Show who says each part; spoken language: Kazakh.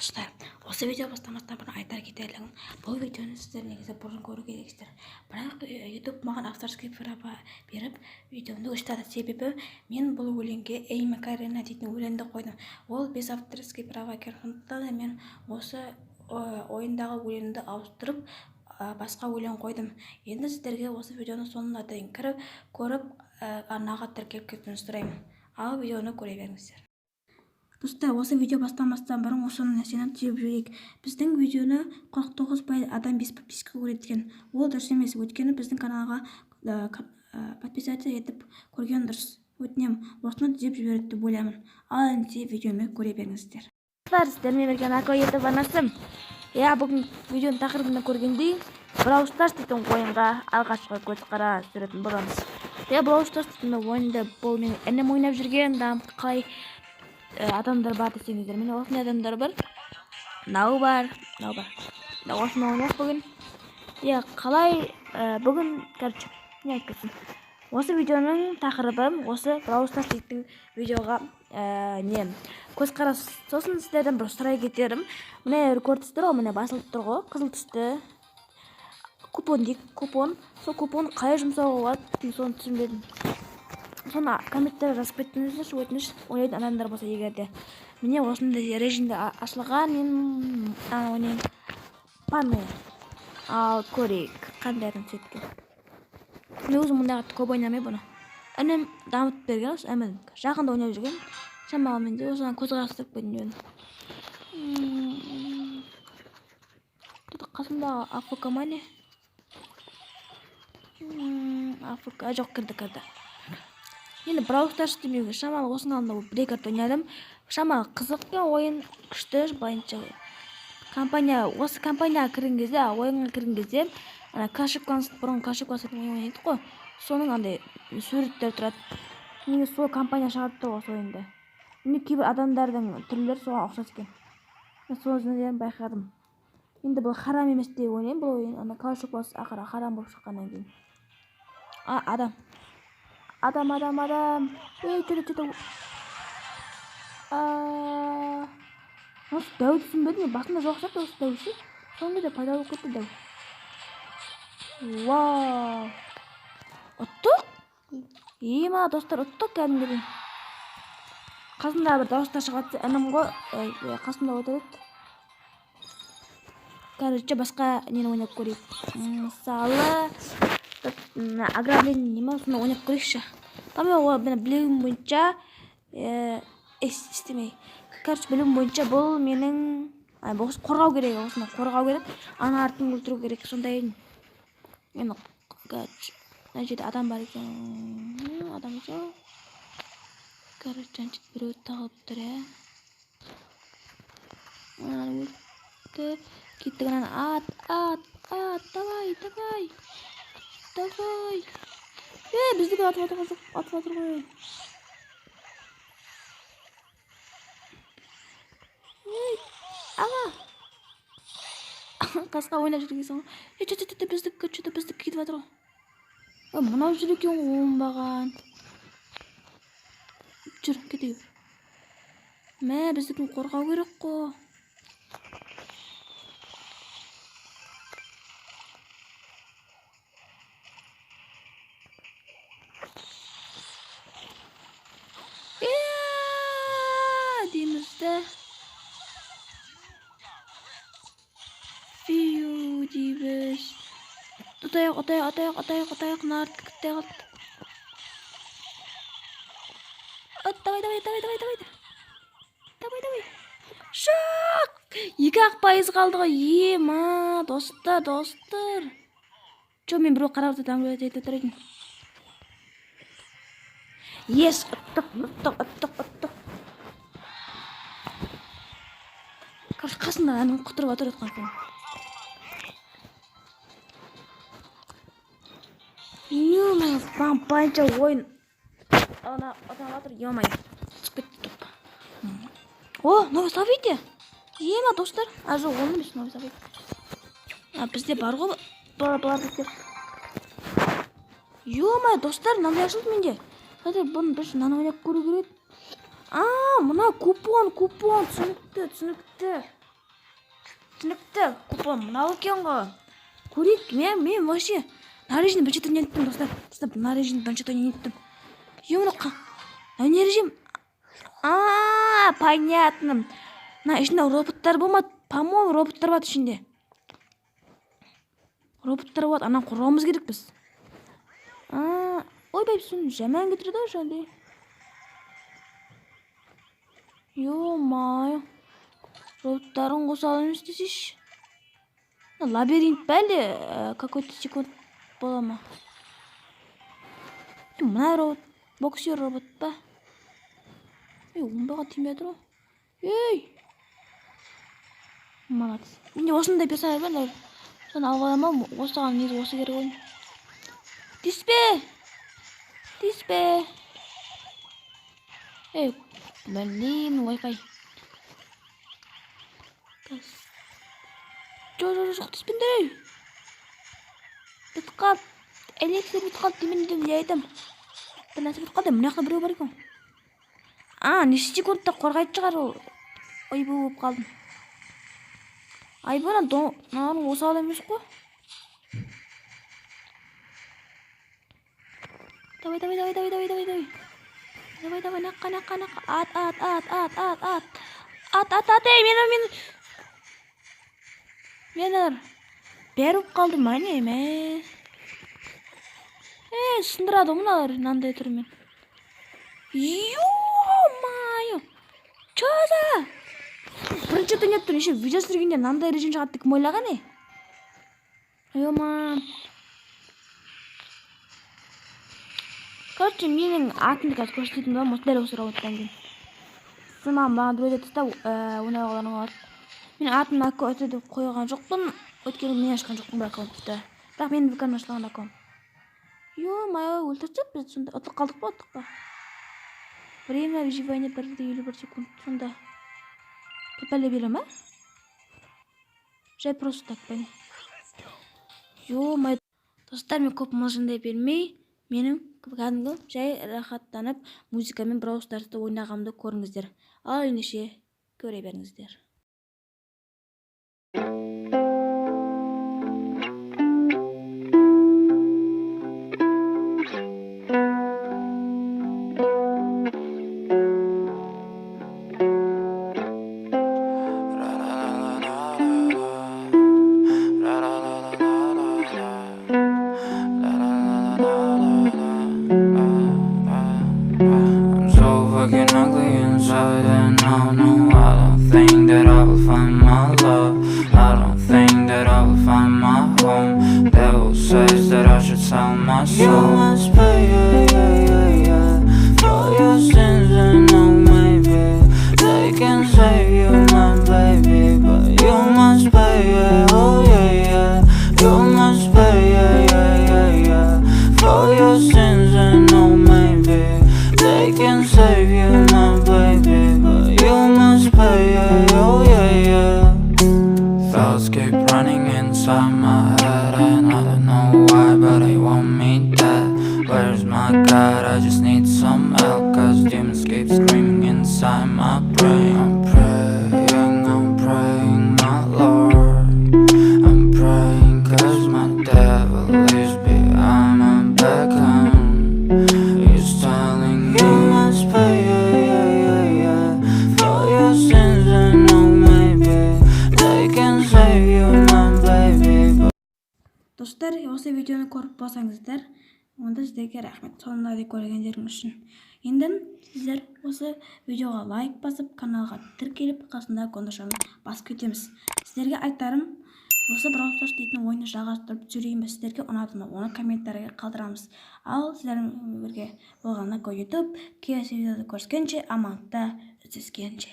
Speaker 1: Достар, осы видео бастамастан бұрын айтар кетерлігім, бұл видеоны сіздер негізі бұрын көру керексіздер. Бірақ YouTube маған авторский права беріп, видеомды өшірді. Себебі мен бұл өлеңге «Эй, Макарена» дейтін өлеңді қойдым. Ол без авторский права екен. Сондықтан да мен осы ойындағы өлеңді ауыстырып, басқа өлең қойдым. Енді сіздерге осы видеоны соңына дейін кіріп, көріп, арнаға тіркеліп кетуіңізді сұраймын. Ал видеоны көре беріңіздер. Достар, осы видео бастамастан бұрын осы нәрсені түйіп жіберейік. Біздің видеоны 49% адам без подписка көреді екен. Ол дұрыс емес, өйткені біздің каналға подписаться етіп көрген дұрыс. Өтінемін, осыны түзеп жібереді деп ойлаймын. Ал ендеше видеоны көре беріңіздер.
Speaker 2: Достар, сіздермен бірге Нако YouTube арнасы. Иә, бүгін видеоның тақырыбында көргендей, Brawl Stars дейтін ойынға алғашқы көзқарас түсіретін боламыз. Иә, Brawl Stars дейтін ойынды бұл менің інім ойнап жүрген, да, қалай адамдар бар десеңіздер, міне, осындай адамдар бар. Мынау бар, мынау бар. Мына осыны ойнайық бүгін. Иә, қалай бүгін, короче, не айтып кетсем. Осы видеоның тақырыбы осы Brawl Stars дейтін видеоға не көзқарас. Сосын сіздерден бір сұрай кетерім. Міне, көріп тұрсыздар ғой, міне, басылып тұр ғой, қызыл түсті купон дейік, купон. Сол купон қалай жұмсауға болады, мен соны түсінбедім. Соны комментарий жазып кеттіңіздерші, өтініш, ойнайтын адамдар болса егер де. Міне, осындай режимде ашылған, мен мынаны ойнаймын. Парный. Ал көрейік, қандай адам түседі екен. Мен өзім мұндай қатты көп ойнамаймын бұны. Інім дамытып берген осы, інім жақында ойнап жүрген. Шамалы мен де осыған көзқарас тастап қойдым. Тут қасымдағы АФК ма, не? АФК жоқ, кірді, кірді. Енді Brawl Stars демеуге шамалы, осының алдында бір екі рет ойнадым. Шамалы қызық екен ойын, күшті былайынша. Компания, осы компанияға кірген кезде, ойынға кірген кезде, ана Clash of Clans, бұрын Clash of Clans ойын ойнадық қой, соның андай суреттері тұрады. Негізі сол компания шығарып тұр осы ойынды. Міне, кейбір адамдардың түрлері соған ұқсас екен. Мен сол жерден байқадым. Енді бұл харам емес деп ойлаймын бұл ойын. Ана Clash of Clans ақыры харам болып шыққаннан кейін. А, адам. Адам, адам, адам. Ей, что-то, что-то. Осы дәу түсінбедім мен, басында жоқ сияқты осы дәу ше. Соңғы кезде пайда болып кетті дәу. Вау. Ұттық? Ема, достар, ұттық кәдімгідей. Қасымда бір дауыстар шығып жатса, інім ғой, қасымда отыр еді. Короче, басқа нені ойнап көрейік. Мысалы, ограбление не ма, соны ойнап көрейікші. Там ол мен білуім бойынша, істемей. Короче, білуім бойынша бұл менің, бұл қорғау керек, осыны қорғау керек, ана артын өлтіру керек, сондай. Енді, короче, мына жерде адам бар екен. Адам жоқ. Короче, ана жерде біреу тығылып тұр, иә. Ананы өлтті. Кеттік, ананы ат, ат, ат, давай, давай. Давай. Е, біздікі атып жатыр ғой, жоқ, атып жатыр ғой. Ей, аға. Қасқа ойнап жүргенсің ғой. Е, че, че, біздікі, че-то біздікі кетіп жатыр ғой. Е, мынау жүр екен ғой, оңбаған. Жүр, кетейік. Мә, біздікін қорғау керек қой. Дейміз да. Фью дейміз. Ұтайық, ұтайық, ұтайық, ұтайық, ұтайық, мына артқа кетпей қалды. От, давай, давай, давай, давай, давай. Давай, давай. Шақ! 2 ақ пайыз қалды ғой. Ема, достар, достар. Чо, мен біреу қарап отырып етіп отыр едім. Ес, ұттық, ұттық, ұттық, ұттық. Короче, қасында әнін құтырып отыр отқан соң. Ё-моё, былайынша ойын ана ұнап жатыр, ё-моё. Түсіп кетті топ. О, новый событие. Ема, достар. А, жоқ, ол емес новый событие. А, бізде бар ғой, бұлар бізде. Ё-моё, достар, мынандай ашылды менде. Қазір бұны біз мынаны ойнап көру керек. А, мына купон, купон, түсінікті, түсінікті. Түсінікті, купон мынау екен ғой. Көрейік, мен вообще мына режимді бірінші рет ойнап, достар. Достар, мына режимді бірінші рет ойнап. Е, мына мынау не режим? А, понятно. Мына ішінде роботтар болмады. По-моему, роботтар болады ішінде. Роботтар болады, ананы қорғауымыз керек біз. А, ойбай, соны жаман кетіреді ғой жаңағыдай. Ё-моё. Роботтарын қоса аламыз десейші. Лабиринт па, әлде какой-то секунд бола ма? Мына робот, боксер робот па? Ей, оңбаған тимей жатыр ғой. Ей! Молодец. Менде осындай персонаж бар, соны алып аламын ау, осыған негізі осы керек ғой. Тиіспе! Тиіспе! Ей, блин, Wi-Fi. Жоқ, жоқ, жоқ, тиіспеңдер, ей. Бітіп қалды. Эликсир бітіп қалды деймін деп не айтамын. Бір нәрсе бітіп қалды, мына жақта біреу бар екен. А, неше секундта қорғайтын шығар ол. Ойбу, болып қалдым. Айбу, мынаның осал емес қой. Давай, давай, давай, давай, давай, давай, давай. Давай, давай, наққа, наққа, наққа. Ат, ат, ат, ат, ат, ат. Ат, ат, ат, ей, мені, мені. Мені бәрі болып қалды ма, не, мә? Ей, сындырады ғой мыналар мынандай түрімен. Ё-моё! Чё за? Бірінші рет ойнап тұрмын, еще видео түсіргенде мынандай режим шығады деп кім ойлаған, е? Ё-ма. Короче, менің атымды қазір көрсететін боламын осы, дәл осы роботтан кейін. Сіз маған біреу тастап ойнауға болады. Мен атымды аккаунт деп қойған жоқпын, өйткені мен ашқан жоқпын бұл аккаунтты. Бірақ менің вк ашылған аккаунт. Ё-моё, өлтіріп тастады бізді сонда. Ұтылып қалдық па, ұттық па? Время выживания 1,51 секунд. Сонда бір пәле бере ма? Жай просто так па? Ё-моё. Достар, мен көп мылжыңдай бермей, менің кәдімгі жай рахаттанып музыкамен Brawl Starsты ойнағанымды көріңіздер. Ал ендеше көре беріңіздер.
Speaker 3: I'm so fucking ugly inside and out. No, I don't think that I will find my love. I don't think that I will find my home. Devil says that I should sell my soul. You must pay, yeah, for your sins and oh, maybe they can save you, my baby, but you must pay, yeah, oh yeah. You must pay, yeah, for your sins and oh, maybe they can save you, my baby, but you must pay, yeah, oh yeah. Thoughts keep running inside my head, and I don't know why, but they want me dead. Where's my God? I just need some help, 'cause demons keep screaming inside my brain. I'm praying, my Lord. I'm praying 'cause my devil is behind my back and he's telling me you must pay, yeah, for your sins and oh, maybe they can save you, my baby, but
Speaker 1: Достар, осы видеоны көріп болсаңыздар, онда сіздерге рахмет соңына дейін көргендеріңіз үшін. Енді сіздер осы видеоға лайк басып, каналға тіркеліп, қасындағы қоңыраушаны басып кетеміз. Сіздерге айтарым, осы Brawl Stars дейтін ойынды жалғастырып түсірейін бе, сіздерге ұнады ма, оны комментарийге қалдырамыз. Ал сіздермен бірге болған Нако YouTube. Келесі видеода көріскенше, амандықта жүздескенше.